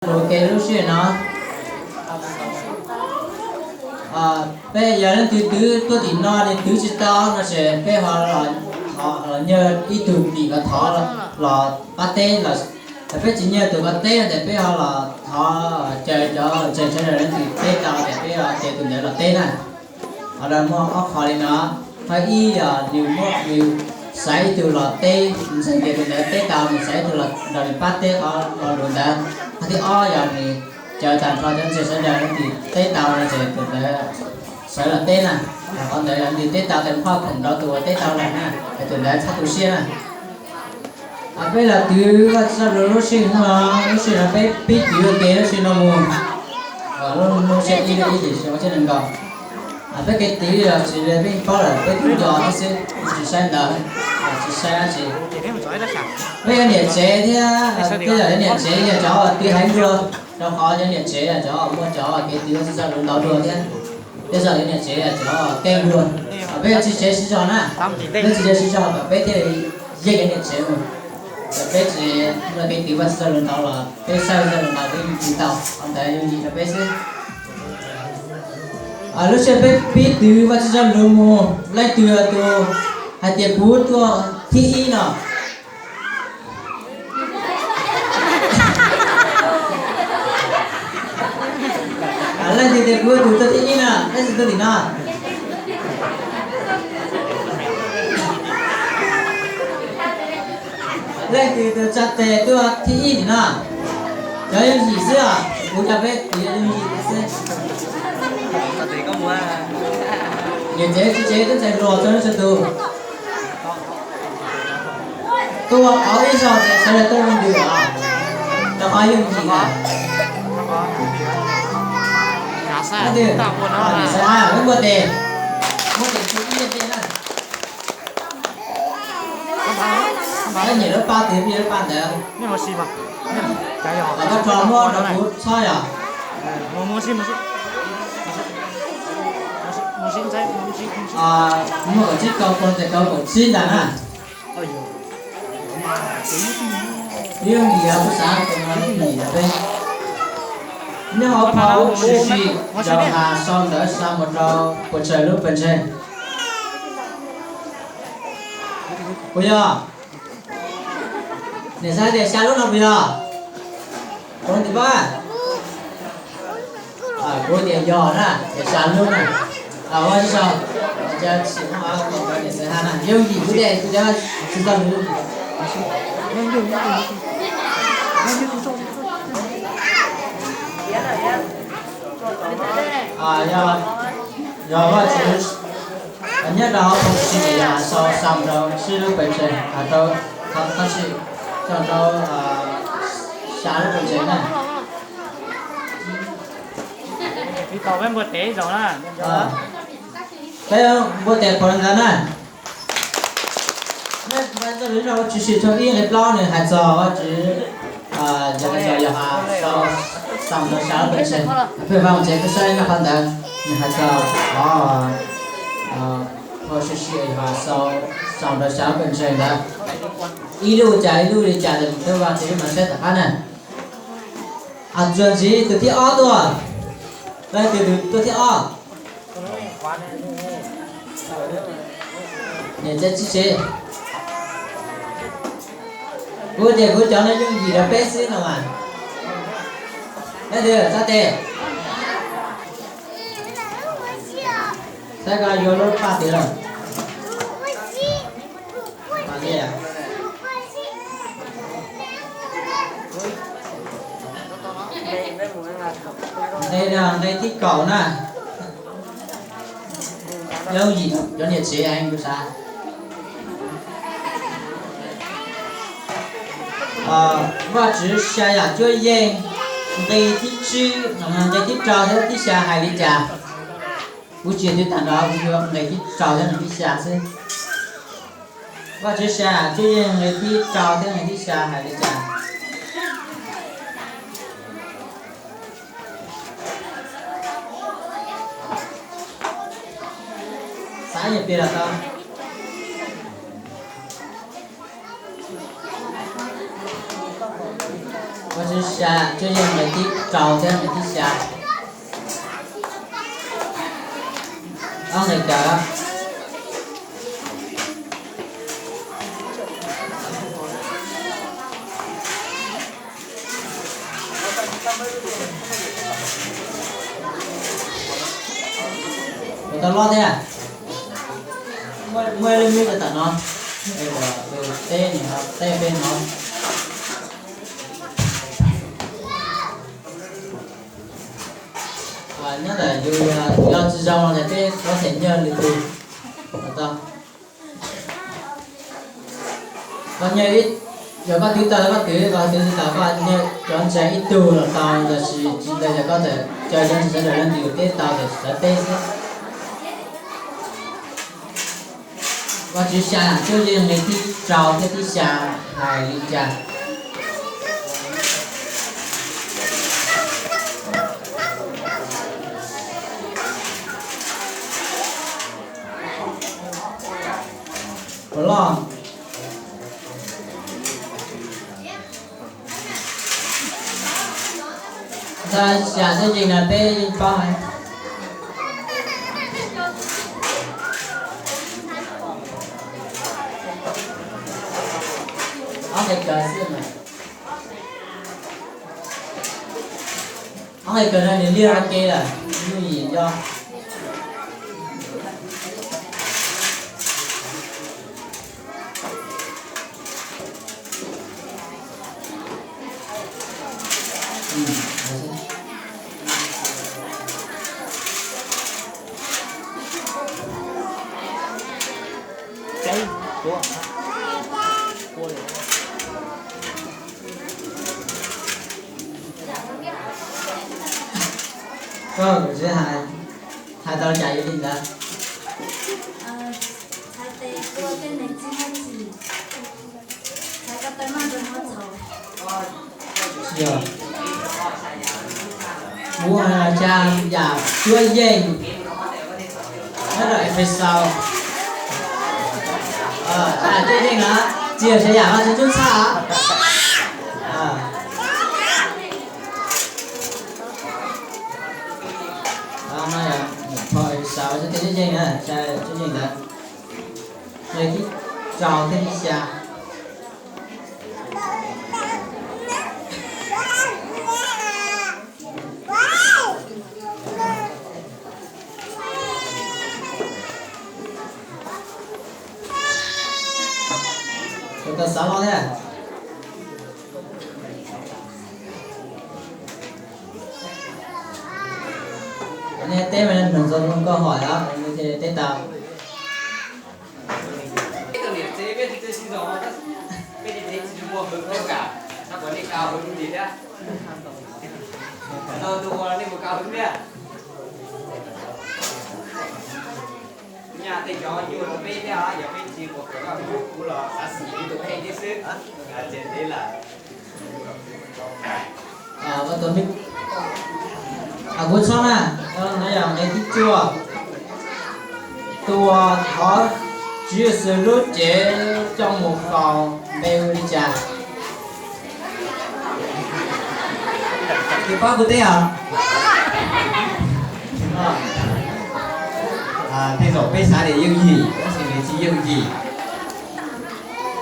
Ua ke lub sij hawm no, peb yog leej twg twv tuaj tim no nws twv tsis tau no ces peb ho los nyiag ib tug tim los thov los pab teb los, yog peb tsis nyiag tus ko teb no ces peb ho los thov caw cov tseem sawv daws leej twg teb tau ces peb ho caw tus ntawd los teb na. Qhov no muaj ob qho li no, qhov ib yog nws muaj nws xaiv ib tug los teb, ntseeg tias tus ntawd teb tau nws xaiv ib tug los nrog nws pab teb qhov lo lus ntawd. Qhov thib ob yog nws caw tag nrho cov ntseeg sawv daws leej twg teb tau no ces tus ntawd sawv los teb na. Qhov ntawd yog leej twg teb tau tes phoj khoom rau tus uas teb tau lawm na, es tus ntawd txhob tu siab na. Peb los twv Vaj Tswv txoj lus lub sij hawm no, lub sij hawm no peb pib twv ua ke lub sij hawm no mus. Lub siab ib lub ib ces ua siab nees nkaum. Peb kev twv los tsis li peb paub lawm peb twb nco thiab xwb, tsis saib ntawv, tsis saib dab tsi. Peb yog niam tsev thiab, peb yog niam tsev yog cov twv heev dua, rau qhov yog niam tsev yog cov muaj cov kev twv Vaj Tswv txoj lus ntau dua thiab. Tej zaum yog niam tsev yog cov keej dua. Peb yog txiv tsev siv zog na, peb txiv tsev siv zog kom peb thiaj li yeej yog niam tsev mus. Yog peb tsis muaj kev twv Vaj Tswv txoj lus ntau los peb saib Vaj Tswv txoj lus ntau peb yeej twv tau, qhov ntawd yooj yim rau peb xwb. Lub sij hawm peb pib twv Vaj Tswv txoj lus mus, leej twg tus hais tias kuv tuaj thib ib no? Leej twg tias kuv tus tuaj thib ib no, leej twg tuaj tim no? Leej twg tus tsa tes tuaj thib ib tim no? Cov yooj yim xwb os, kuv cov peb tus yooj yim xwb. Niam tsev txiv tsev twb ntxhais hluas txog lub txhua tus. Tuaj qhov ib zaug ces sawv daws tuaj ntws os, rau qhov yooj yim na. Niam tsev hais peb muaj tes, muaj tes txhua ib yam tej na. Peb nyiam lub paj twg peb nyiam lub paj ntawd. Los koj rho muab rau kuv txhob yom. Muaj kaum tsib kaum rau tes kaum kaum tsib ntag na. Yooj yim os, kuv xav tus no yooj yim rau peb. Nyob hauv phau Tshwm Sim, Yauhas sau ntawv xa mus rau puas tsawg lub pawg ntseeg? Puas yog? Niam xav tias xya lub no puas yog? Kuv tias yog na, tias xya lub na. Ua tsis tau, niam xav hais na, yooj yim kuv tias kuv cov tsis tau lub. Yog Vajtswv nyob rau hauv Tshwm Sim, Yauhas sau xa mus rau tsib lub pawg ntseeg, rau, tab sis, rau xya lub pawg ntseeg na. Peb npuaj tes qhuas ntawd na. Tshwm Sim tshooj ib nqe plaub nws hais txog Vajtswv, Yauhas sau xa mus rau xya lub pawg ntseeg. Peb vaj ntsev peb saib nyob qhov ntawd nws hais txog qhov Tshwm Sim Yauhas sau xa mus rau xya lub pawg ntseeg ntawd. Ib lub ua cas ib lub li cas ces peb vaj ntsev peb mam saib tom qab na. Txuas ntxiv tus thib ob tuaj. Leej twg tus tuaj thib ob? Niam tsev txiv tsev. Kuv tias kuv cov no yooj yim rau peb xwb no mas. Leej twg txhob tes? Saib koj yuav lub paj twg lawm. Nqe no nqe thib kaum na. Yooj yim cov niam tsev heev kuv xav. Vajtswv xya yam cuab yeej, nqe thib tsib, nqe thib rau thiab thib xya hais li cas? Kuv tsis twv tag nrho, kuv yuav nqe thib rau thiab nqe thib xya xwb. Vajtswv xya yam cuab yeej nqe thib rau thiab nqe thib xya hais li cas? Xav ib nyuag pliag los tau. Vajtswv Xya, cuab yeej nqe thib rau thiab nqe thib xya. Ob nqe kawg. Ua tau loj thiab. Muaj, muaj ib lub mib rau tom no. Ua tus teb no, teb peb no. Nyob ntawm yus yog tsis zoo los peb có thể nhờ lượt tus. Koj nyaj ib, yog koj twv tau koj twv, koj twv tsis tau koj nyaj cov ntseeg ib tug los tau, tab sis tsis ntawd yog koj txawm caw cov ntseeg sawv daws leej twg teb tau ces sawv teb xwb. Vajtswv xya, cuab yeej nqe thib rau thiab thib xya hais li cas? Puas loj? Ntawm xya thiab yeej no peb yeej paub heev. Ob nqe kawg xwb mas. Ob nqe kawg no nws liaj ua ke lawm, yooj yim nco. Koj kuv tsis hais, hais tau li cas li ntawd. Yog, kuv hais los xya yam cuab yeej nyob rau Efexaus. Xya yam cuab yeej na, tsis yog xya yam Vajtswv ntxub txhaj. Phau Efexaus cuab yeej na, xya yam cuab yeej ntawd, nqe thib rau thiab thib xya. Kuv tau xav loj thiab. Nej teb mas nws txog lub câu hỏi đó, nws thiaj teb tau. Ib tug niam tsev peb tsis txawj sib zog, peb tsis txawj sib zog, peb tsis muaj hwv khaub kam, xav kom nej kav hwv li thiab. Tau tus uas nej mus kav hwv thiab. Nyaj tej cov nyuaj rau peb thiab, yog peb tsis mus kav hwv kuv los xav xim li tus phem thiab xwb. Ces ntev lawm. Kuv txhob na, no yog nqe thib cuaj. Tus uas thov Tswv Yexus lub cev coj mus faus npe hu li cas? Tus pab kuv teb os. Tej zaum peb xav tias yooj yim, tab sis nws tsis yooj yim.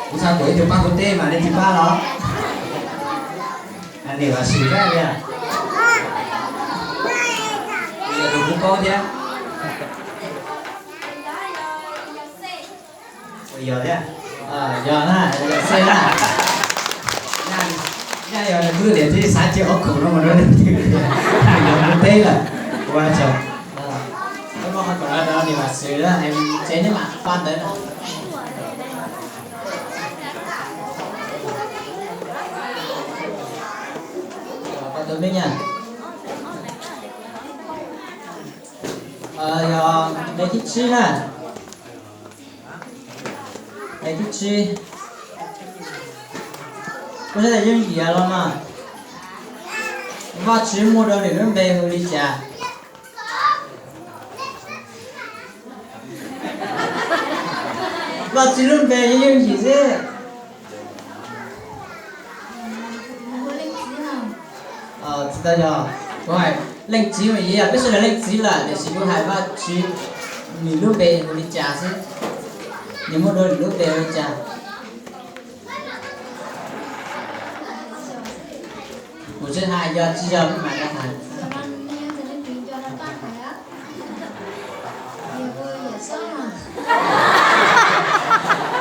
Kuv xav kom ib tug pab kuv teb mas nej tsis pab los? Niam Vam Swm thiab, yog tus kuv paub thiab. Yog thiab, yog na, yog Xej na. Nyaj yog nws kuj niam tij xav cia ob khoom no mus rau leej twg, yog kuv teb lawm. Ua tsaug. Peb muab qhov kom no rau niam Vam Swm, tsev neb mam pab ntawd na. Qhov tus me nyuam, yog nqe thib tsib na. Nqe thib tsib, koj saib tias yooj yim los mas. Vajtswv muaj rau nws lub npe hu li cas? Vajtswv lub npe yeej yooj yim xwb. Tau yog, kuv hais leej txiv mas yog peb sawv daws leej txiv lawm, tiam sis kuv hais Vajtswv nws lub npe hu li cas xwb, nws muaj dua nws lub npe hu li cas. Kuv tsis hais, yog tsis yog peb mam li hais.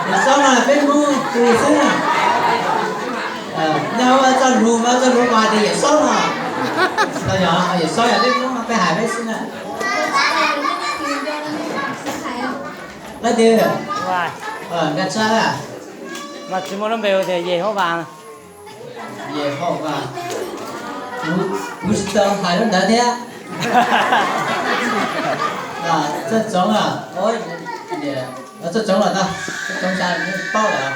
Yawm Saub no peb Hmoob tus xwb na. Nyob ua txoj lus, ua txoj lus mas tias Yawm Saub no. Tau yog Yawm Saub yog peb Hmoob no peb hais peb xwb na. Leej twg? Nkaj Tsab. Mas tsis muaj lub npe hu tias Yehauvas. Yehauvas. Kuv tsis tau hais lub ntawd thiab. Txoj tsoov, txoj tsoov los tau, txoj tsoov xya paub lawm.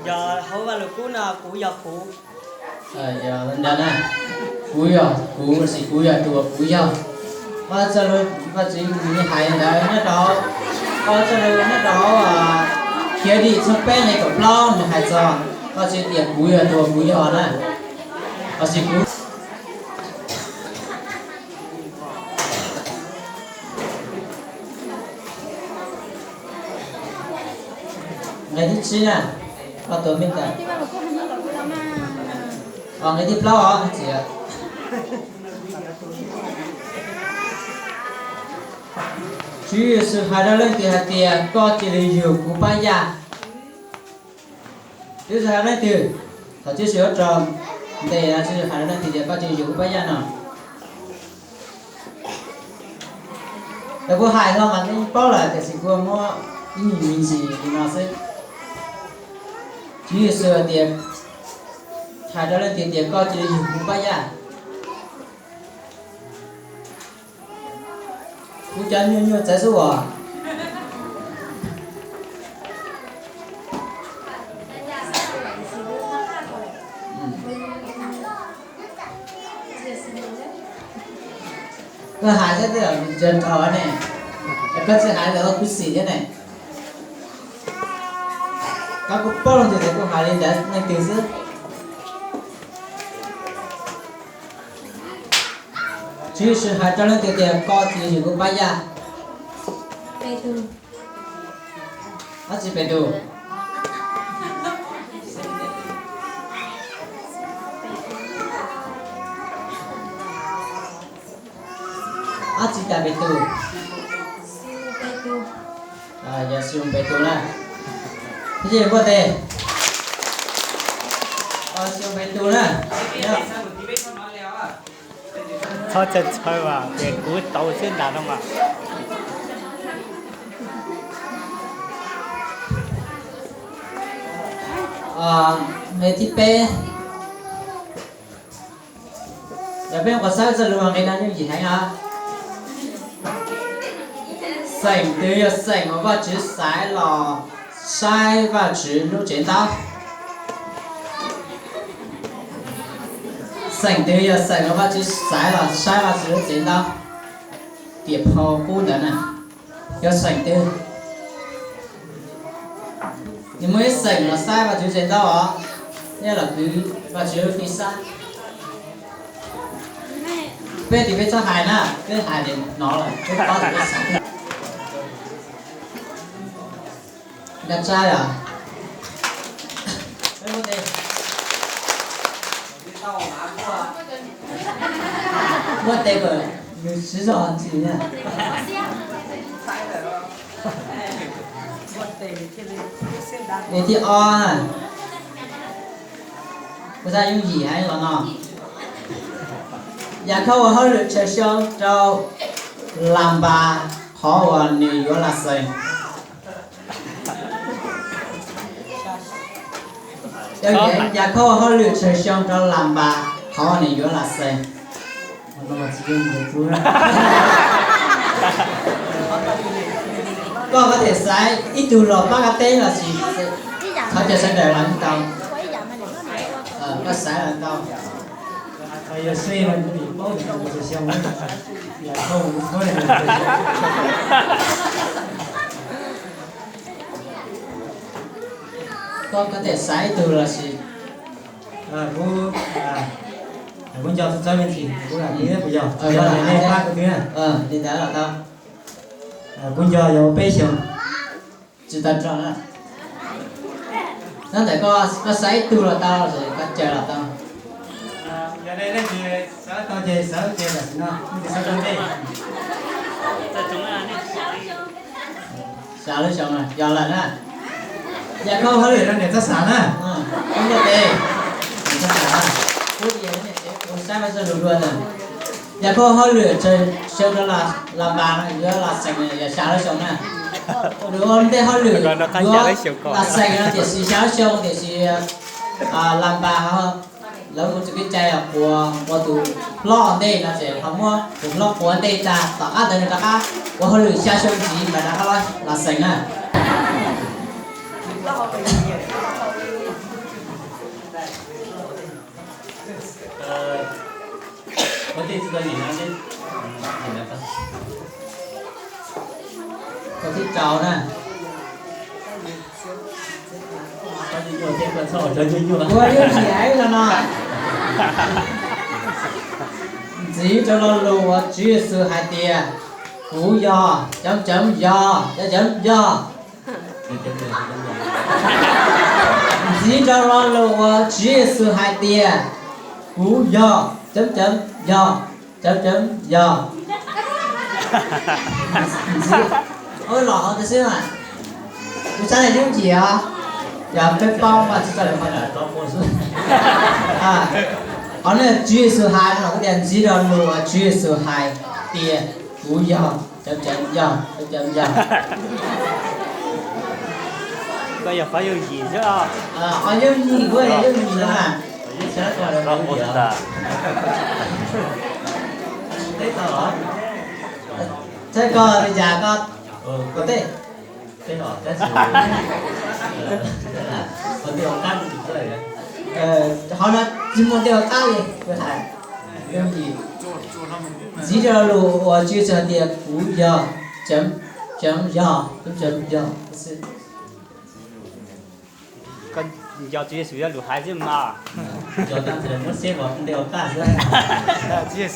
Yog hauv Vaj Lug Kub no kuv yog kuv. Yog ntawd na, kuv yog kuv, tab sis kuv yog tus uas kuv yog. Vaj Tswv hais ntawd nyob rau, Vaj Tswv nyob rau Khiav Dim tshooj peb nqe kaum plaub nws hais txog Vaj Tswv tias kuv yog tus uas kuv yog na. Tab sis kuv Nqe thib tsib na, koj tus me ntawd. Nqe thib plaub os, txiv. Tswv Yexus hais rau leej twg hais tias koj cia li yug kuv pab yaj? Tswv Yexus hais rau leej twg? Thaum Tswv Yexus yuav raug ntes no Tswv Yexus hais rau leej twg tias koj cia li yug kuv pab yaj no? Lawv kuj hais hlo mas nej paub lawm tiam sis kuv muab ib me ntsis li no xwb. Tswv Yexus hais tias, hais rau leej twg tias koj cia li yug kuv pab yaj? Kuv cov nyuaj nyuaj txawv xwb uas. Koj hais thiab twb ntsia rau ne, koj tsis hais los kuv xim thiab ne. Koj kuj paub leej twg tias kuv hais li ntawd leej twg xwb. Tswv Yexus hais rau leej twg tias koj cia li yug kuv pab yaj? Dab tsi Petus? Dab tsi tas Petus? Yog Xis Moos Petus na. Npuaj tes. Xis Moos Petus na. Txhob txhawj txhawj as, ces kuv tau xwb ntag no mas. Nqe thib peb. Yog peb muab saib txoj lus nqe no yooj yim heev os. Xeem twg yog xeem uas Vajtswv xaiv los saib Vajtswv lub tsev ntaub? Xeem twg yog xeem uas Vajtswv xaiv los saib Vajtswv lub tsev ntaub? Tiam phau qub ntawd na, yog xeem twg? Nws muaj ib xeem los saib Vajtswv tsev ntaub os, thiab los kwv Vajtswv lub fij xab. Peb tim peb txhob hais na, peb hais ces hnov lawm, peb paub tias peb xaiv. Nkaj Tsab os. Muab tes kom nws siv zog ntsis na. Nqe thib ob na. Kuv xav yooj yim heev los no. Yam khau ua hauj lwm tsaws xyoo rau Las Npas qhov uas nws yuav Las Xees. Yam khau ua hauj lwm tsaws xyoo rau Las Npas qhov uas nws yuav Las Xees. Koj có thể xaiv ib tug los pab koj teb los sis thov caw sawv daws los yeej tau. Koj xaiv los tau. Koj có thể xaiv ib tug los sis Kuv, kuv nco txawv txawv me ntsis, kuv lam kuv yog, yog nej pab kuv twb. Li ntawd los tau. Kuv nco yog peb xyoos. Tsis tau rau na. Nyob ntawm koj, koj xav ib tug los tau, koj caw los tau. Yog nej leej twg xav tau ces xav ces tam sim no nej xav tau ntej. Xya lub xyoo yog lawm na. Yog koj hauj lwm rau niam txoj xav na. Koj nyob pem. Niam txoj xav na. Kuv tias niam tsev kuv saib mas txoj lus dua ntawd. Yog koj hauj lwm sawv rau Las Npas no yuav Las Xees yog xya lub xyoo na. Ua ntej hauj lwm yuav Las Xees no tiam sis xya lub xyoo tiam sis Las Npas lawv mus txog kev cai quas ua tus hlob ua ntej no ces ho muab tus hlob quas ua ntej tag, tom qab ntawd nws rov qab ua hauj lwm xya xyoo ntxiv mas rov qab Las Xees na. Ua ntej tsis tau yim no, ua ntej tsis tau na. Ua yooj yim heev no no. Ntxiv rau lo lus uas Tswv Yexus hais tias, kuv yog, cov cov yog, cov cov yog. Ntxiv rau lo lus uas Tswv Yexus hais tias, kuv yog, cov cov yog, cov cov yog. Ntxiv, los hauv tib xwb mas. Kuv xav tias yooj yim os, yog peb paub mas tsis tau lawm mas. Qhov no Tswv Yexus hais no los kuv tias ntxiv rau lus uas Tswv Yexus hais tias, kuv yog, cov cov yog, cov cov yog. Koj yog qhov yooj yim xwb. Qhov yooj yim, kuv yog yooj yim no mas. Saib koj li cas koj, koj teb. Qhov no tsis muaj ntej ua qab li, kuv hais yooj yim. Ntxiv rau lus uas Tswv Yexus hais tias kuv yog, cov cov yog, cov cov yog. Koj nco Tswv Yexus yuav lus hais xwb mas. Nco tab sis muab seb ua ntej ua qab xwb. Tsis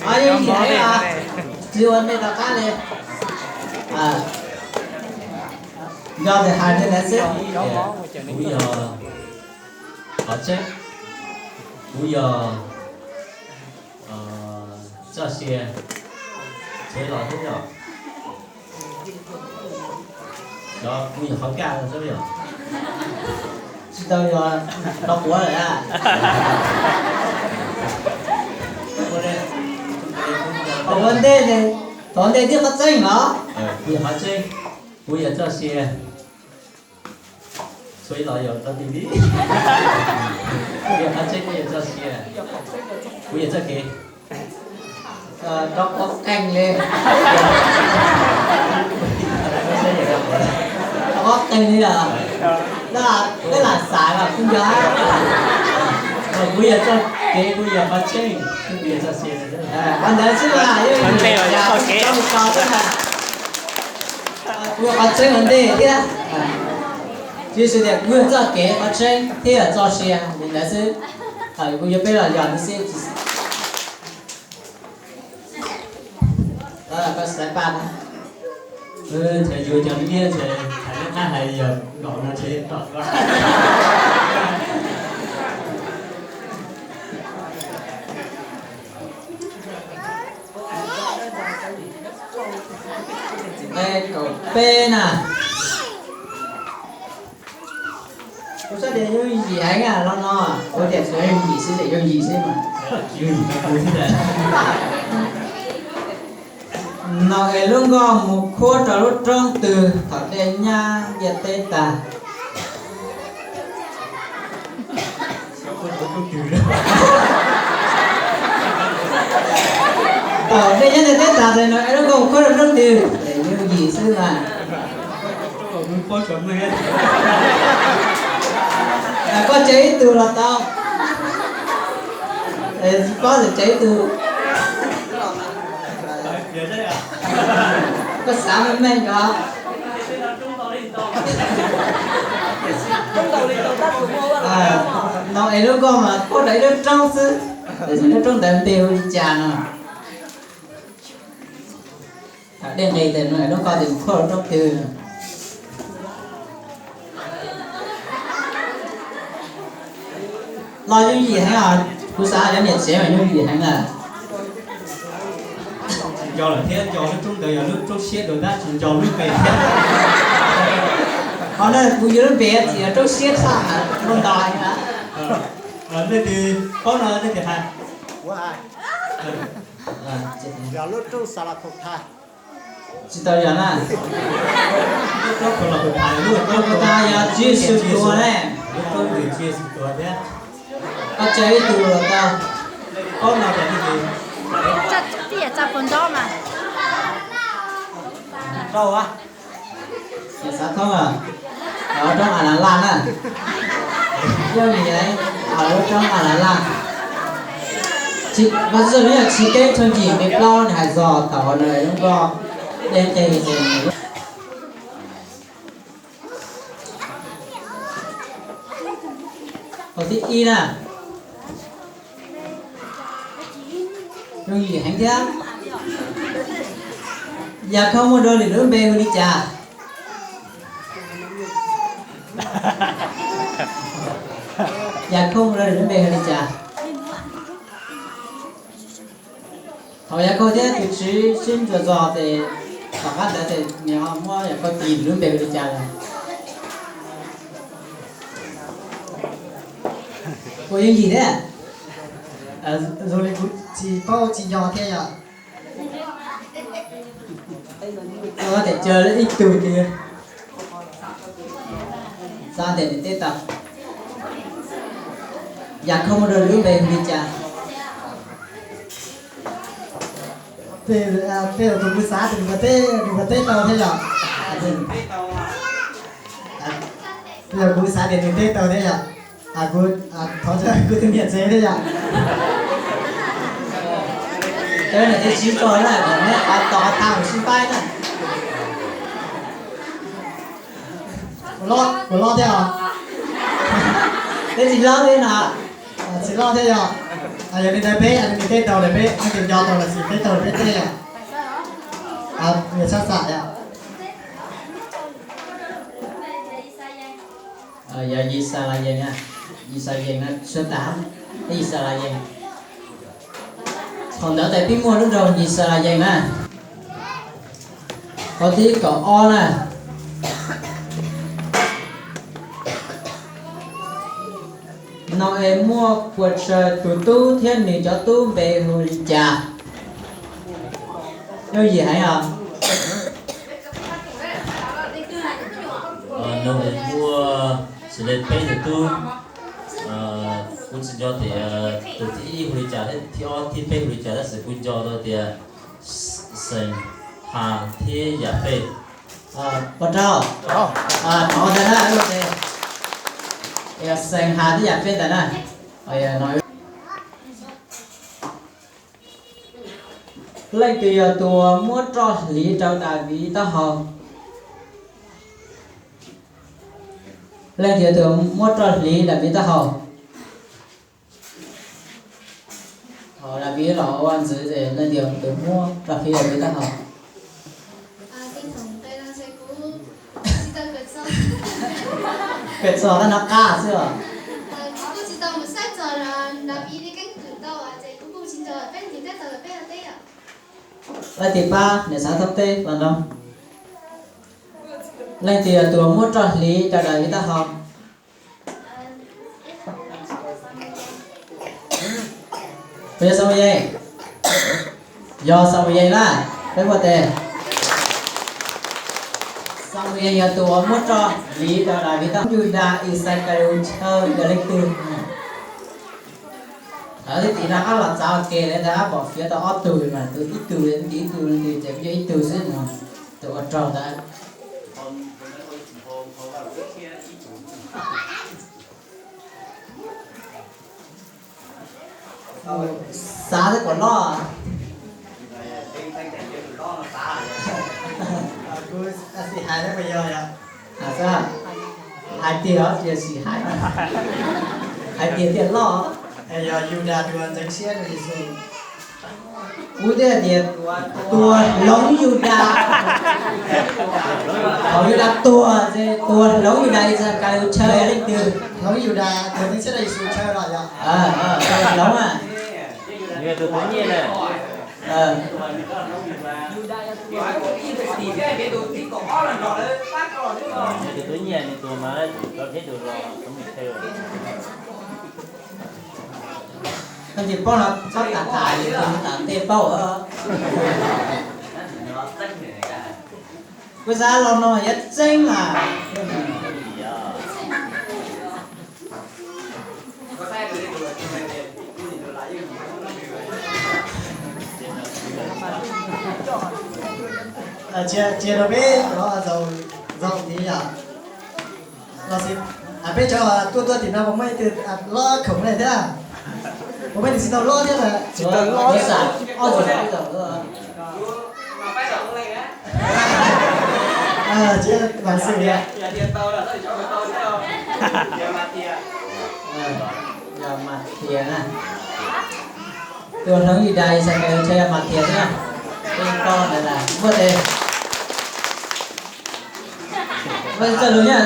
ua ntej rov qab li. Nco tes hais li ntawd xwb. Kuv yog qhov tseeb, kuv yog txoj sia, tsev los xwb yog. Kuv yog qhov kaj xwb yog. Tsis tau yog rau quav lawm a. Ua ntej, thaum ntej tib qhov tseeb los? Kuv yog qhov tseeb, kuv yog txoj sia. Txhua ib los yog rau tim li. Kuv yog qhov tseeb, kuv yog txoj sia, kuv yog txoj kev. Rau qhov qeeg li. Rau qhov qeeg li os. Peb lam xav mas kuv yog, kuv yog txoj kev, kuv yog qhov tseeb, kuv yog txoj sia. Qhov ntawd xwb mas, kuv yog qhov tseeb ua ntej thiab. Tswv Yexus tias kuv yog txoj kev, qhov tseeb thiab yog txoj sia, li ntawd xwb. Kuv yuav peb los yog li xwb. Koj xav pab na. Ntshe yuav cov liab ntshe hais lub qab hais yog nkaum no ntshe tom. Nqe kaum peb na. Kuv xav tias yooj yim heev los no, kuv tias tsuas yooj yim xwb, tias yooj yim xwb mas. Noes lub nkoj mus khuab rau lub roob twg thaum dej nyab ntiaj teb tag? Thaum dej nyab ntiaj teb tag ces Noes lub nkoj mus khuab rau roob twg? Yooj yim xwb mas. Koj caw ib tug los tau. Tsis paub ces caw ib tug. Koj xav meej meej ko. No es lub nkoj mas khuab rau ib lub roob xwb, tiam sis lub roob ntawd npe hu li cas no? Thaum dej nqis tes no es lub nkoj tes khuab rau roob twg? Los yooj yim heev os, kuv xav cov niam tsev mas yooj yim heev na. Tsis nco lawm thiab, nco lub roob ntawd yog lub roob siab dua tab tsis nco lub npe thiab. Qhov no kuv yuav lub npe tsis yog roob siab tshaj, muaj nto heev na. Nej twg paub no nej twg hais? Yog lub roob Xas Las Khaum Thas. Tsis tau yog na. Lub roob Xas Las Khaum Thas, lub roob Xas Las Khaum Thas yog Tswv Yexus tuag ne. Lub roob ntawm Tswv Yexus tuag thiab. Koj tsa ib tug los tau. Paub no cas twg? Tsa puas nto mas. Rau a. Xav thoob a, roob As Las Laj na. Yooj yim, lub roob As Las Laj. Mas zoo li yog Tshis Keb tshooj yim nqe plaub nws hais txog thaum uas nws lub nkoj dej nqis. Qhov thib ib na, yooj yim heev thiab. Yam Khoo muaj dua lwm lub npe hu li cas? Yam Khoo muaj dua lwm lub npe hu li cas? Thaum Yam Khoo thiab tus Tswv sib ntsuas txog ces tom qab ntawd ces nws ho muab Yam Khoo tis lub npe hu li cas lawm? Ua yooj yim thiab. Zoo li kuv tsis paub tsis nco thiab yom. Tes caw ib tug twg xav tias nws teb tau. Yam Khoo muaj dua lwm lub npe hu li cas? Tej zaum tus kuv xav tias nws puas teb tau thiab yom. Tej zaum kuv xav tias nws teb tau thiab yom. Kuv thov kuv tus niam tsev thiab yom. Cov niam tsev tsis tso na, kom neb tos tag sib faib na. Kuv loj thiab os. Teb tsis loj thiab no. Tsis loj thiab yom. Yog li ntawd peb nws teb tau lawm peb, nws nco tau lawm tsis teb tau lawm peb teb yom. Yog tshab xam yom. Yog Yixalayees, Yixalayees no suav tas, Yixalayees. Thaum ntawd tes pib muaj lub nroog Yixalayees na. Qhov thib kaum ob na. Nau-es muaj puas tsawg tus tub thiab nws cov tub npe hu li cas? Yooj yim heev os. Nau-es muaj xws li peb tug tub. Kuv tsis nco tias tus thib ib hu li cas thiab thib ob thib peb hu li cas tab sis kuv nco tau tias Xeem, Has thiab Yam Pej. Puas raug? Rov ntawd na, Xeem, Has thiab Yam Pej ntawd na. Leej twg yog tus uas muab roj hliv rau Daviv taub hau? Leej twg yog tus muab roj hliv Daviv taub hau? Thaum Daviv los ua vaj ntxwv ces leej twg yog tus muab roj hliv Daviv taub hau? Kawm txog tab nov qab xwb os. Leej twg pab niam xav thoob teb los nrog. Leej twg yog tus muab roj hliv rau Daviv taub hau? Puas yog Xamuyees? Yog Xamuyees na, peb muaj tes. Xamuyees yog tus uas muab roj hliv rau Daviv taub hau. Yudas Ixakalius chaw yog leej twg? Lawv twb tiv rov qab los txav ua ke lawm ntag, pom fiav tau ob tug mas tus ib tug, ib tug ces kuj yog ib tug xwb no, tus ua rog ntawd. Xav xwb puas loj? Kuv sim hais xwb puas yog yom? Hais tiag os, tsis yog sim hais. Hais tias thiaj loj. Yog Yudas tus ntxeev siab rau Yexus. Kuv thiaj tias tus hloov Yudas. Thaum Yudas tuag, tus hloov Yudas Ixayees chaw leej twg? Hloov Yudas tus ntxeev siab rau Yexus chaw los yog? Tus hloov a. Koj tsis paub no txhob tham tham, yus tus tam tej paub. Kuv xav los no yuav txeeb mas. Tsis yog rau peb cov zaum ntxiv yom? Los sis peb cov tuaj tuaj tim no puas muaj ib tug lob khoom ne thiab? Puas muaj ib tug tsis tau lob thiab? Tsis tau lob. Tus hloov Yudas Ixayees chaw yog Mathais xwb na. Muaj tes, muaj txoj lus nyob